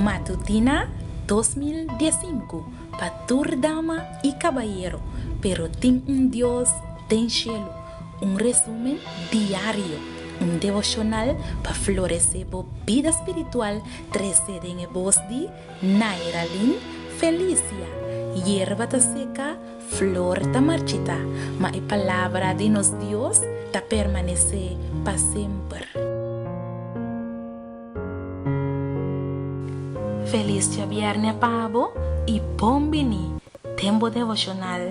Matutina 2015 pa tur dama i kabayero, pero tin un Dios den shelu. Un resumen diario, un devoshonal pa floresé bo bida spiritual trese den e bos di Nairalyn Felicia. Yerba ta seka, flor ta marchitá, ma e palabra di nos Dios ta permanesé pa semper. Felis djabièrnè pa bo i bon bini den bo devoshonal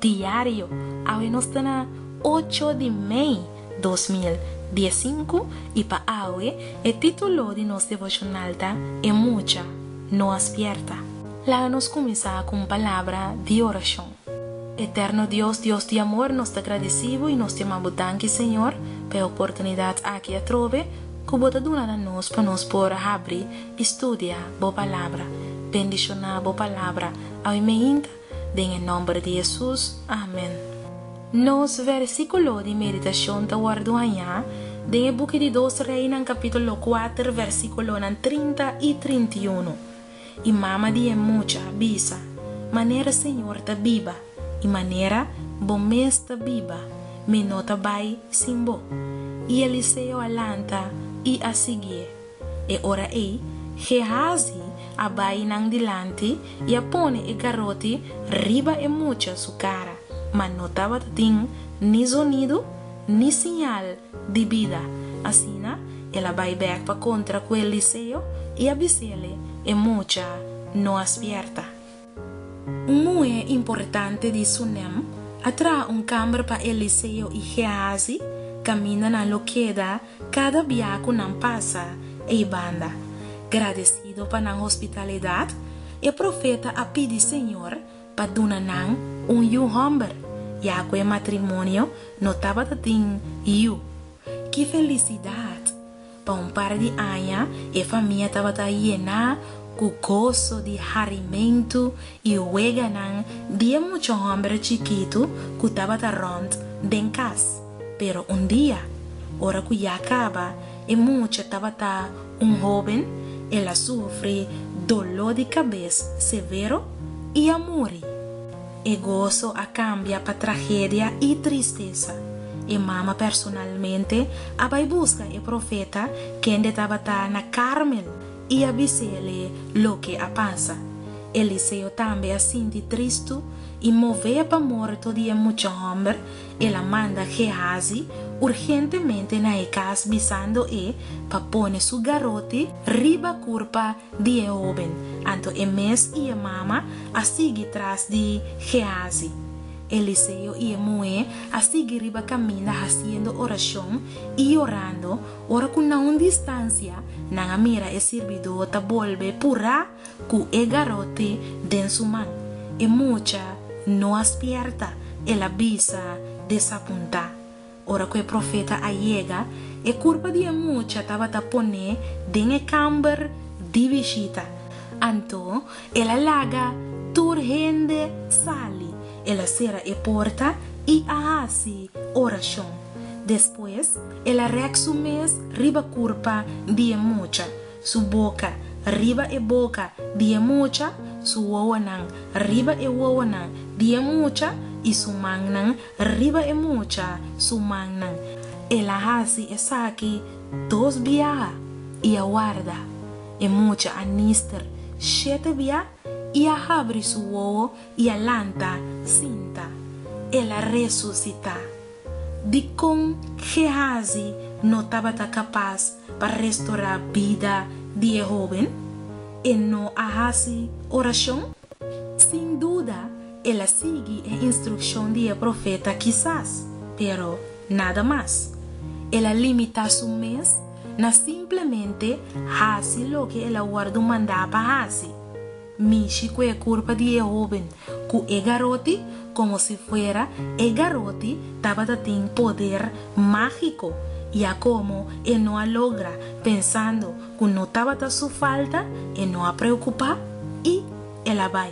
diario. Awe nos ta na ocho di mei 2015 i pa awe e titulo di nos devoshonal ta E Mucha No A Spierta. Laga nos kuminsá ku un palabra di orashon. Eterno Dios, Dios di amor, nos ta gradisí bo i nos ta yama bo danki, Señor, pa e oportunidat aki atrobe ku bo ta duna na nos pa nos por habri i studia bo Palabra. Bendishoná bo Palabra awe meinta, den e nòmber di Hesus, amen. Nos versíkulo di meditashon ta wòrdu hañá den e buki di Dos Reinan kapítulo kuater versíkulonan 30 i 31. I mama di e mucha a bisa, Manera Señor ta biba i manera bo mes ta biba, mi no ta bai sin bo. I Eliseo a lanta i a siguié. E ora ei, Gehazi a bai nan dilanti i a pone e garoti riba e mucha su kara, ma no tabatin ni zonidu ni siñal di bida. Asina, el a bai bèk pa kontra ku Eliseo i a bis'ele, E mucha no a spièrta. Un muhé importante di Sunem a traha un kamber pa Eliseo i Gehazi kaminda nan lo keda kada bia ku nan pasa ei banda. Gradesido pa nan hospitalidat, e profeta a pidi Señor pa duna nan un yu hòmber, ya ku e matrimonio no tabata tin yu. Ki felisidat! Pa un par di aña e famia tabata yená ku goso di harimentu i weganan di e mucha hòmber chikitu ku tabata rònt den kas. Pero un dia, ora ku ya kaba e mucha tabata un hóben, el a sufri doló di kabes severo i a muri. E goso a kambia pa tragedia i tristesa. E mama personalmente a bai buska e profeta kende tabata na Karmel i a bis'ele loke a pasa. Eliseo tambe a sinti tristu i mové pa morto di e mucha hòmber El a manda Gehazi urgentemente na e kas bisando e pa pone su garoti riba kurpa di e hóben, anto e mes i e mama a sigui tras di Gehazi. Eliseo i e muhé a sigui riba kaminda hasiendo orashon i yorando ora ku na un distansia nan a mira e sirbidó ta bolbe purá Ku e garote den su man, e mucha no a spierta, el a bisa desapuntá. Ora ku e profeta a yega, e kurpa di e mucha tabata poné den e kamber di bishita. Anto el a laga tur hende sali, el a sera e porta i a hasi orashon. Despues el a rèk su mes riba kurpa di e mucha. Su boka riba e boka di e mucha, su wowonan riba e wowonan di e mucha i su mannan riba e mucha su mannan. El a hasi esaki dos biaha i a warda. E mucha a nister shete bia i a habri su wowo i a lanta sinta. El a resusitá. Dikon Gehazi no tabata kapas pa restorá bida di e hóben? E no a hasi orashon? Sin duda el a sigui e instrukshon di e profeta kisas, pero nada mas. El a limitá su mes na simplemente hasi loke el a wòrdu mandá pa hasi. Mishi ku e kurpa di e hóben ku e garoti komo si fuera e garoti tabata tin poder mágiko, ya komo e no a logra, pensando ku no tabata su falta, e no a preokupá i el a bai.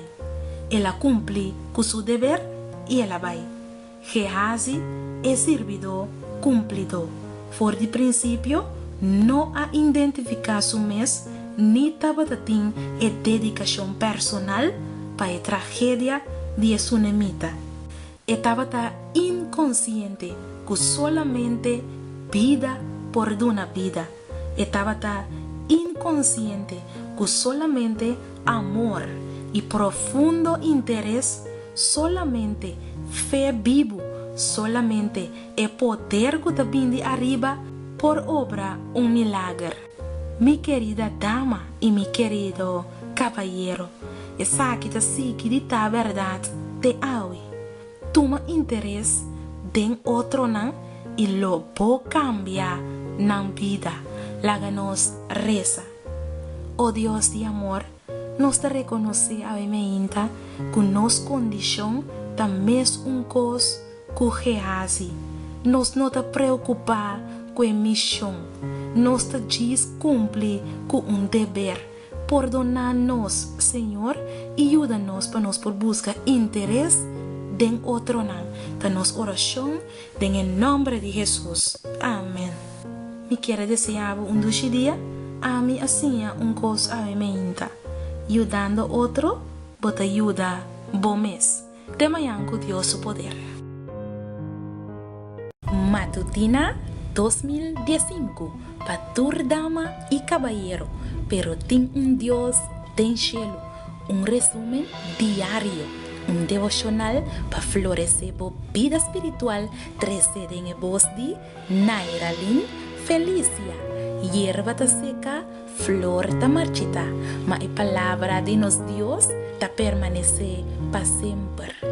El a kumpli ku su deber i el a bai. Gehazi, e sirbidó kumplidó, for di prinsipio no a identifiká su mes. ni tabata tin e dedikashon personal pa e tragedia di e sunemita. E tabata inkonsiente ku solamente bida por duna bida. E tabata inkonsiente ku solamente amor i profundo interes, solamente fe bibu, solamente e poder ku ta bin di ariba por obra un milager. Mi kerida dama i mi kerido kabayero, esaki ta sigui di ta bèrdat te awe. Tuma interes den otronan i lo bo kambia nan bida. Laga nos resa. O Dios di amor, nos ta rekonosé awe meinta ku nos kondishon ta mes un kos ku Gehazi. Nos no ta preokupá ku e mishon, nos ta djis kumpli ku un deber. Pordoná nos, Señor, i yuda nos pa nos por buska interes den otronan. Ta nos orashon den e nòmber di Hesus. Amen. Mi kier a deseá bo un dushi dia. Ami a siña un kos awe meinta, Yudando otro, bo ta yuda bo mes. Te mañan ku Dios su poder. Matutina 2015 pa tur dama i kabayero, pero tin un Dios den shelu, un resumen diario, un devoshonal pa floresé bo bida spiritual trese den e bos di Nairalyn Felicia, Yerba ta seka, flor ta marchitá, ma e palabra di nos Dios ta permanesé pa semper.